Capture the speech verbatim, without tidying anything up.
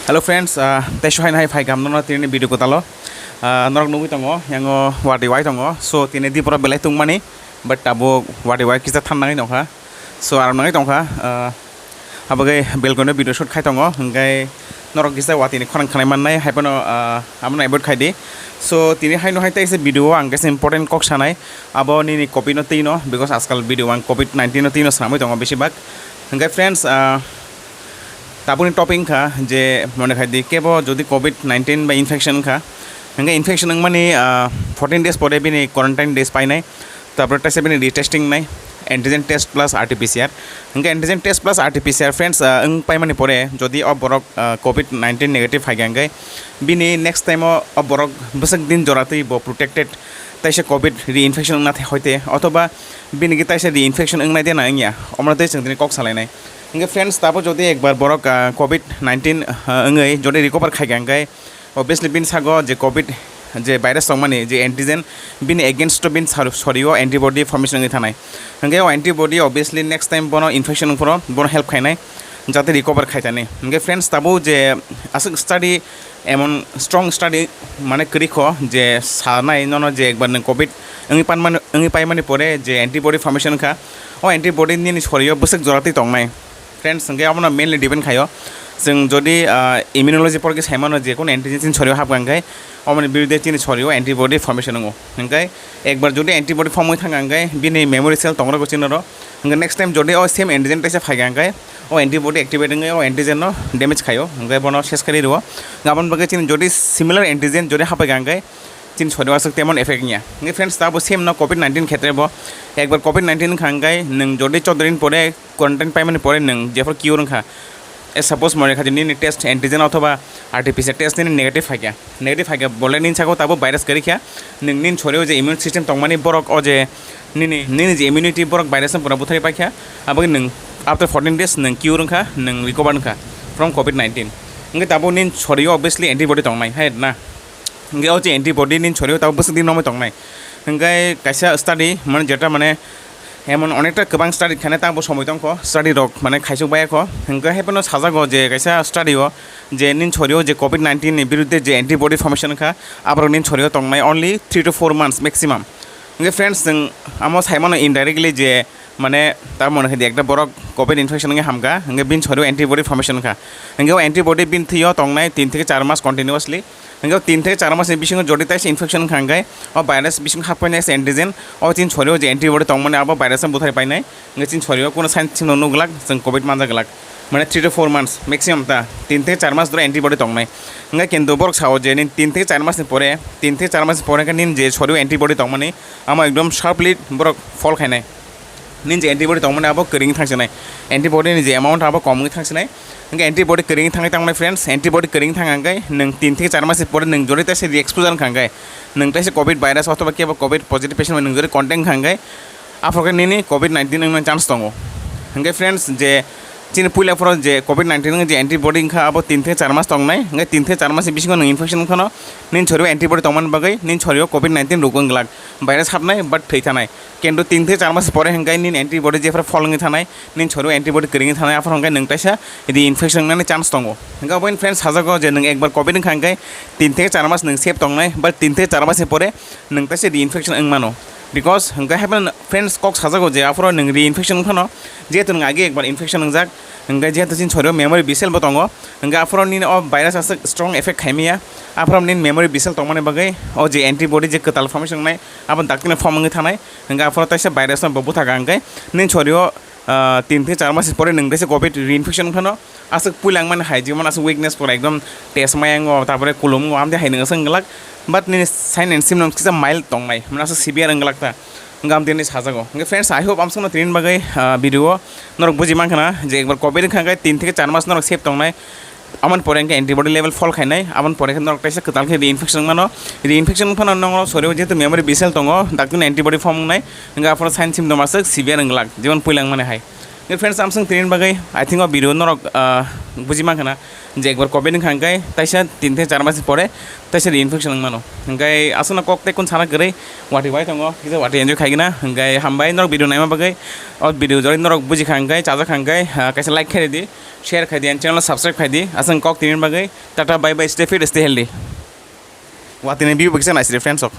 Hello friends, ah, tei sohai nai phai kam nono tini video kotalo. Ah, norok nugui tongo, yango wati wai tongo. So tini dipora belai tungmani, but tabuk wati wai kisa than nangwi tongkha. So aram nangwi tongkha. Ah, abagwi balcony video shoot khai tongo, hingkai norok kisa watini khorang khanai mannai, haiphano, ah, abono avoid khai di. So tini haino hai teisa video o ang kaisa important kok sanai, abo nini covid no twi no, because ajkal video ang covid nineteen no twi no swnamwi tongo besibak. Hingkai friends, ah, tabukni topic wngkha je mone khai di kebo jodi covid nineteen bai infection wngkha, hingke infection wngmani, ah, fourteen days pore bini quarantine days painai, tarpore teisa bini retesting nai, antigen test plus R T P C R. Hingke antigen test plus R T P C R friends, ah, wng paimani pore jodi o borok, ah, covid nineteen negative phaikha hingke bini next time o, o borok bwswk din jora twi bo protected, teisa covid reinfection wngna thai hoite, othoba bini ki teisa reinfection wngnai de na wngya, omo tei chwng tini kok salainai. Hingke friends, tabo jodi ekbar borok, ah, covid nineteen, ah, wngwi jodi recover khaikha hingke obviously bini sago je covid je virus tongmani je antigen, bini against o bini sar-, sorio antibody formation wngwi thanai. Hingke o antibody obviously next time bono infection wngphuru bono help khainai, jate recover khaitani. Hingke friends, tabo je aswk study, emon strong study mane kwrwi kho je sanai nono je ekbar nwng covid wngwi panmani, wngwi paimani pore je antibody formation wngkha, o antibody nini sorio bwswk jora twi tongnai. Friends, hingke abono mainly depend khaio. Chwng jodi, ah, immunology porke saimano je kono antigen chini sorio hapkha hingke, omoni birudde chini sorio antibody formation wngo. Hingke ekbar jodi antibody form wngwi thangkha hingke bini memory cell tongrokgo chini oro. Hingke next time jodi o same antigen teisa phaikha hingke o antibody activate wngwi o antigen no damage khaio. Hingke bono ses kharwi rwo. Aboni bagwi chini jodi similar antigen jodi haphaikha hingke chini sorio aswk temon effect wngya. Hingke friends, tabo same no covid nineteen khetre bo ekbar covid nineteen wngkha hingke nwng jodi choudo din pore quarantine paimani pore nwng jephru cure wngkha, eh, suppose mone kha nini test antigen othoba R T P C R test nini negative phaikha, negative phaikha bole nini saka tabo virus kwrwi kha, nwng nini sorio je immune system tongmani borok o je nini, nini je immunity borok virus no pura buthari paikha, aboni nwng after fourteen days nwng cure wngkha, nwng recover wngkha from covid nineteen. Hingke tabo nini sorio obviously antibody tongnai hai na. Hingke o je antibody nini sorio tabo bwswk din romwi tongnai. Hingke kaisa study mane jeta mane emon onekta kwbang study khainai tangbo somoi tongkho, study rok mane khaisuk baya kho. Hingke haiphano sajago je kaisa study o je nini sorio je covid nineteen ni birudde je antibody formation wngkha, aborok nini sorio tongnai only three to four months maximum. Hingke friends, chwng amo saimano indirectly je mane ta mone khe di ekta borok covid infection wngwi hamkha, hingke bini sorio antibody formation wngkha. Hingke o antibody bini thwio tongnai tin theke char mas continuously. Hingke o tin theke char mas ni bisingo jodi taisa infection wngkha hingke o virus bisingo hapkhainai se antigen, o chini sorio je antibody tongmani abo virus no buthai painai. Hingke chini sorio kuno sign sino nukglak, chwng covid manja glak. Mane three to four months maximum ta tin theke char mas doro antibody tongnai. Hingke kintu borok sao je nini tin theke char mas ni pore, tin theke char mas ni pore hingke nini je sorio antibody tongmani amo ekdom sharply borok fall khainai. Nini je antibody tongmani abo kwrwngwi thangsinai, antibody ni je amount abo komwi thangsinai. Hingke antibody kwrwngwi thangwi tangmani friends, antibody kwrwngwi thang hingke nwng tin theke char mas ni pore nwng jodi taisa re-exposure wngkha hingke nwng taisa covid virus othoba kebo covid positive patient bai nwng jodi contact wngkha hingke aphuru khe nini covid nineteen wngna chance tongo. Hingke friends, je chini puila phoro je covid nineteen ni je antibody wngkha abo tin theke char mas tongnai, hingke tin theke char mas ni bisingo nwng infection wngkhano nini sorio antibody tongmani bagwi nini sorio covid nineteen rok wng glak, virus hapnai but thwi thanai. Kintu tin theke char mas pore hingke nini antibody jephru fall wngwi thanai, nini sorio antibody kwrwngwi thanai, aphuru hingke nwng taisa reinfection wngnani chance tongo. Hingke obo friends sajago je nwng ekbar covid wngkha hingke tin theke char mas nwng safe tongnai, but tin theke char mas ni pore nwng taisa reinfection wng mano. Because hingke haiphano friends kok sajago je aphuru nwng reinfection wngkhano, jehetu nwng age ekbar infection wngjak, hingke jehetu chini sorio memory B cell bo tongo, hingke aphuru nini o virus aswk strong effect khaimaya, aphuru nini memory B cell tongmani bagwi o je antibody je kwtal formation wngnai, abo dakti no form wngwi thanai, hingke aphuru taisa virus no bo buthaga hingke nini sorio, ah, tin theke char mas pore nwng taisa covid reinfection wngkhano, aswk puilangmani hai, jemon aswk weakness pura ekdom test maya wngo, tarpore kulum wngo, amtwi hai nwng aswk wng glak. But nini sign and symptoms kisa mild tongnai, mane aswk severe wng glak ta. Hingke amtwi nini sajago. Hingke friends, I hope amsukno tini bagwi, ah, video o norok buji mankha na je ekbar covid wngkha hingke tin theke char mas norok safe tongnai. Amoni pore hingke antibody level fall khainai, amoni pore khe norok taisa kwtal khe reinfection wngmano. Reinfection wngphano nongno sorio jehetu memory B cell tongo, dakti no antibody form wngnai, hingke aphuru sign symptom aswk severe wng glak, jemon puilangmani hai. Friends, amswng tini bagwi, I think o video norok, ah, buji mankha na, je ekbar covid wngkha hwnkhe taisa tin thai char mas pore taisa reinfection wngmano. Hwnkhe aswkno kok tei kun sana kwrwi watwi bai tongo, kisa watwi enjoy khaigwna. Hwnkhe hambai norok video naima bagwi, o video jori norok bujikha hwnkhe, chajakha hwnkhe, ah, kaisa like khaidi, share khaidi, and channel subscribe khaidi. Aswkno kok tini bagwi, tata, bye bye, stay fit, stay healthy. Watwi ni view bai kisa naisidi friends rok.